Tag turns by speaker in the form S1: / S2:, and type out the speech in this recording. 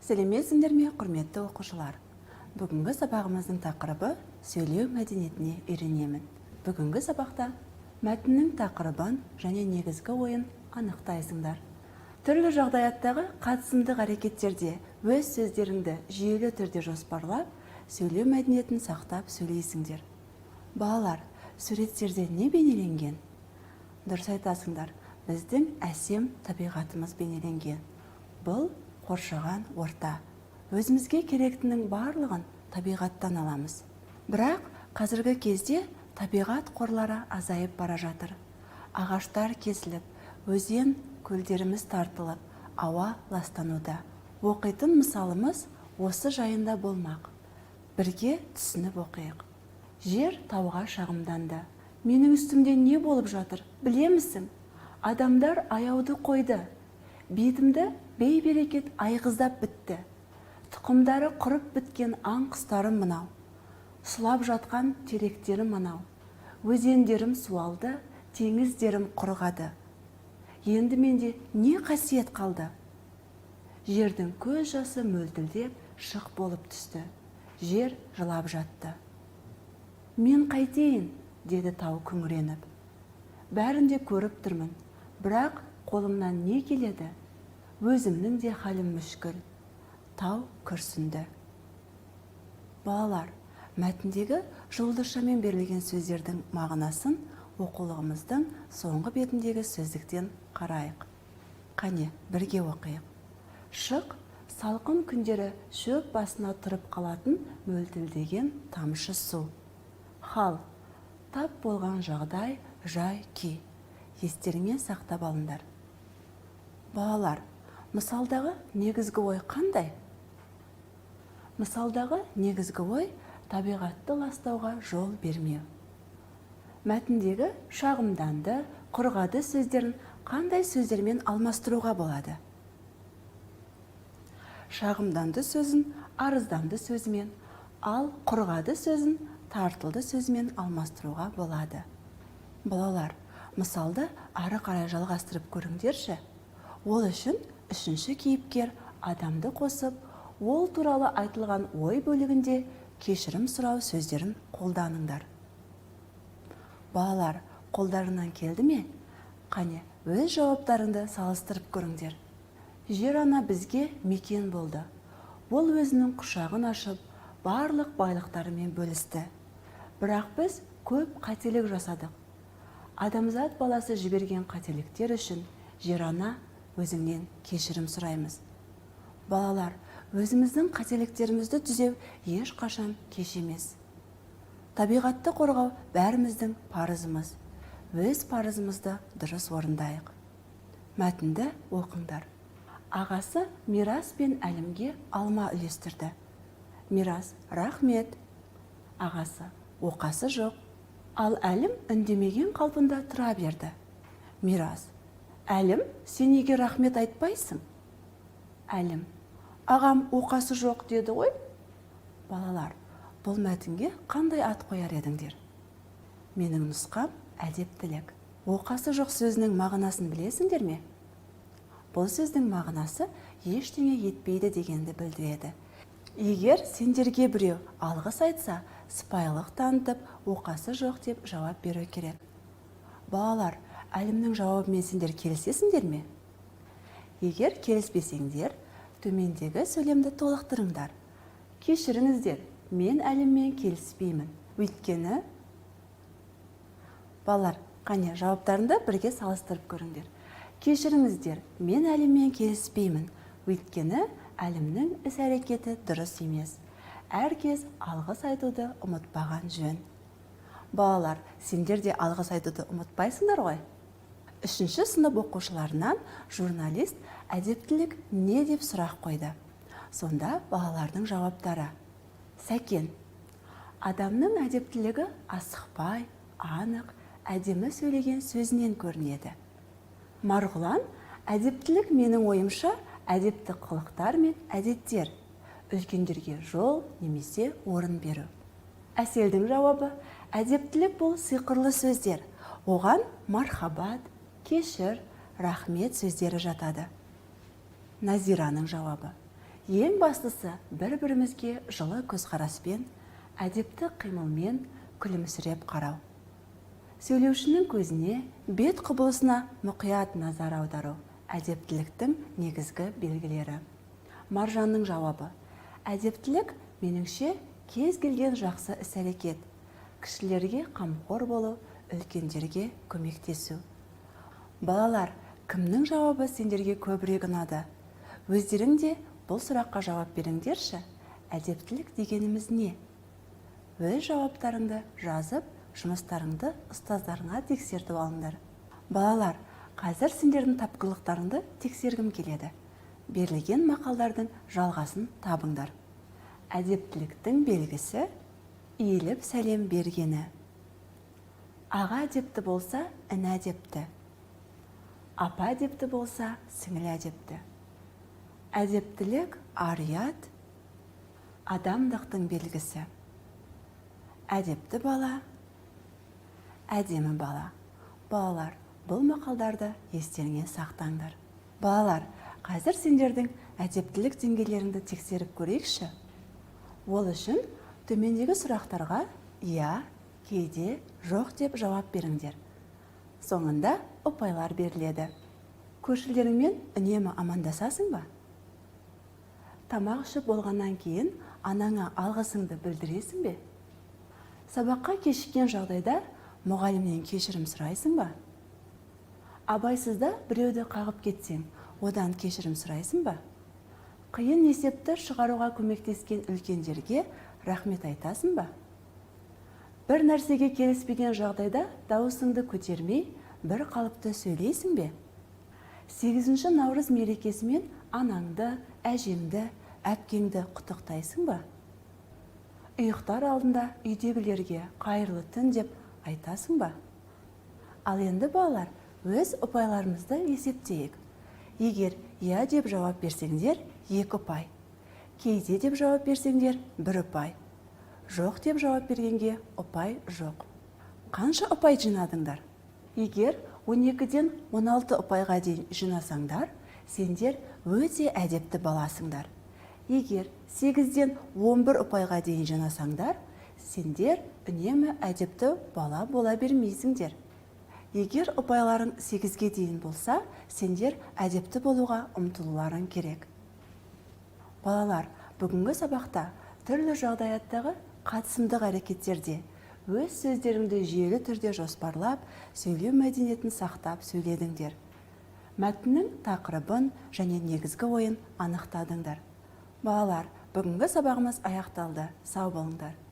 S1: Сәлеметсіңдер ме, құрметті оқушылар! Бүгінгі сабағымыздың тақырыбы: сөйлеу мәдениетіне үйренемін. Бүгінгі сабақта мәтіннің тақырыбын және негізгі ойын анықтайсыңдар. Түрлі жағдаяттағы қатысымдық әрекеттерде өз сөздеріңді жүйелі түрде жоспарлап, сөйлеу мәдениетін сақтап сөйлейсіңдер. Балалар, суреттерде не бейнеленген? Дұрыс айтасыңдар, біздің әсем табиғатымыз бейнеленген. Бұл қоршаған орта. Өзімізге керектінің барлығын табиғаттан аламыз. Бірақ қазіргі кезде табиғат қорлары азайып бара жатыр. Ағаштар кесіліп, өзен, көлдеріміз тартылып, ауа ластануда. Оқитын мысалымыз осы жайында болмақ. Бірге түсініп оқиық. Жер тауға шағымданды: «Менің үстімде не болып жатыр, білемісің? Адамдар аяуды қойды. Бетімді бейберекет айғыздап бітті. Тұқымдары құрып біткен аң құстарым мынау, сұлап жатқан теректерім мынау. Өзендерім суалды, теңіздерім құрғады. Енді менде не қасиет қалды?» Жердің көз жасы мөлтілдеп, шық болып түсті. Жер жылап жатты. «Мен қайтейін?» – деді тау күңіреніп. «Бәрін де көріп тұрмын, бірақ қолымнан не келеді? Өзімнің де халім мүшкіл». Тау күрсінді. Балалар, мәтіндегі жұлдызшамен берілген сөздердің мағынасын оқулығымыздың соңғы бетіндегі сөздіктен қарайық. Қане, бірге оқиық. Шық – салқын күндері шөп басына тұрып қалатын мөлтілдеген тамшы су. Хал – тап болған жағдай, жай күй. Естеріңе сақтап алыңдар. Балалар, мысалдағы негізгі ой қандай? Мысалдағы негізгі ой: табиғатты ластауға жол бермеу. Мәтіндегі «шағымданды», «құрғады» сөздерін қандай сөздермен алмастыруға болады? «Шағымданды» сөзін «арызданды» сөзімен, ал «құрғады» сөзін «тартылды» сөзімен алмастыруға болады. Балалар, мысалды ары қарай жалғастырып көріңдерші. Ол үшін үшінші кейіпкер адамды қосып, ол туралы айтылған ой бөлігінде кешірім сұрау сөздерін қолданыңдар. Балалар, қолдарынан келді ме? Қане, өз жауаптарыңды салыстырып көріңдер. Жер ана бізге мекен болды. Ол өзінің құшағын ашып, барлық байлықтарымен бөлісті. Бірақ біз көп қателік жасадық. Адамзат баласы жіберген қателіктер үшін, жер ана, өзіңнен кешірім сұраймыз. Балалар, өзіміздің қателіктерімізді түзеу ешқашан кеш емес. Табиғатты қорғау – бәріміздің парызымыз. Өз парызымызды дұрыс орындайық. Мәтінді оқыңдар. Ағасы Мирас пен Әлімге алма үлестірді. Мирас: «Рахмет, ағасы». «Оқасы жоқ». Ал Әлім үндемеген қалпында тұра берді. Мирас: «Әлім, сен неге рахмет айтпайсың?» Әлім: «Ағам оқасы жоқ деді ғой». Балалар, бұл мәтінге қандай ат қояр едіңдер? Менің нұсқам: әдептілік. «Оқасы жоқ» сөзінің мағынасын білесіңдер ме? Бұл сөздің мағынасы ештеңе етпейді дегенді білдіреді. Егер сендерге біреу алғыс айтса, сыпайылық танытып, «оқасы жоқ» деп жауап беру керек. Балалар, Әлімнің жауабымен сендер келісесіңдер ме? Егер келіспесеңдер, төмендегі сөйлемді толықтырыңдар. Кешіріңіздер, мен Әліммен келіспеймін, өйткені… Балалар, қане, жауаптарыңды бірге салыстырып көріңдер. Кешіріңіздер, мен Әліммен келіспеймін, өйткені Әлімнің іс әрекеті дұрыс емес. Әркез алғыс айтуды ұмытпаған жөн. Балалар, сендер де алғыс айтуды ұмытпайсыңдар ғой. Үшінші сынып оқушыларынан журналист әдептілік не деп сұрақ қойды. Сонда балалардың жауаптары. Сәкен: «Адамның әдептілігі асықпай, анық, әдемі сөйлеген сөзінен көрінеді». Марғұлан: «Әдептілік, менің ойымша, әдепті қылықтар мен әдеттер, үлкендерге жол немесе орын беру». Әселдің жауабы: «Әдептілік – бұл сиқырлы сөздер. Оған мархабат, кешір, рахмет сөздері жатады». Назираның жауабы: Ең бастысы, бір-бірімізге жылы көзқараспен, әдепті қимылмен күлімсіреп қарау. Сөйлеушінің көзіне, бет құбылысына мұқият назар аудару – әдептіліктің негізгі белгілері. Маржанның жауабы: әдептілік, меніңше, кез келген жақсы іс-әрекет, кішілерге қамқор болу, үлкендерге көмектесу. Балалар, кімнің жауабы сендерге көбірек ұнады? Өздерің де бұл сұраққа жауап беріңдерші. Әдептілік дегеніміз не? Өз жауаптарыңды жазып, жұмыстарыңды ұстаздарыңа тексертіп алыңдар. Балалар, қазір сендердің тапқырлықтарыңды тексергім келеді. Берілген мақалдардың жалғасын табыңдар. Әдептіліктің белгісі – иіліп сәлем бергені. Аға әдепті болса, іні әдепті. Апа әдепті болса, сіңілі әдепті. Әдептілік – ар-ұят, адамдықтың белгісі. Әдепті бала – әдемі бала. Балалар, бұл мақалдарды естеріңе сақтаңдар. Балалар, қазір сендердің әдептілік деңгейлеріңді тексеріп көрейікші. Ол үшін төмендегі сұрақтарға иә, кейде, жоқ деп жауап беріңдер. Соңында ұпайлар беріледі. Көршілеріңмен үнемі амандасасың ба? Тамақ ішіп болғаннан кейін анаңа алғысыңды білдіресің бе? Сабаққа кешіккен жағдайда мұғалімнен кешірім сұрайсың ба? Абайсызда біреуді қағып кетсең, одан кешірім сұрайсың ба? Қиын есепті шығаруға көмектескен үлкендерге рахмет айтасың ба? Бір нәрсеге келіспеген жағдайда дауысыңды көтермей, бір қалыпты сөйлейсің бе? 8 наурыз мерекесімен анаңды, әжеңді, әпкеңді құттықтайсың ба? Ұйықтар алдында үйдегілерге «Қайырлы түн» деп айтасың ба? Ал енді, балалар, өз ұпайларымызды есептейік. Егер иә деп жауап берсеңдер, екі ұпай, кейде деп жауап берсеңдер, бір ұпай, жоқ деп жауап бергенге ұпай жоқ. Қанша ұпай жинадыңдар? Егер 12-ден 16 ұпайға дейін жинасаңдар, сендер өте әдепті баласыңдар. Егер 8-ден 11 ұпайға дейін жинасаңдар, сендер үнемі әдепті бала бола бермейсіңдер. Егер ұпайларың 8-ге дейін болса, сендер әдепті болуға ұмтылуларың керек. Балалар, бүгінгі сабақта түрлі жағдаяттағы қатысымдық әрекеттерде өз сөздеріңді жүйелі түрде жоспарлап, сөйлеу мәдениетін сақтап сөйледіңдер. Мәтіннің тақырыбын және негізгі ойын анықтадыңдар. Балалар, бүгінгі сабағымыз аяқталды. Сау болыңдар.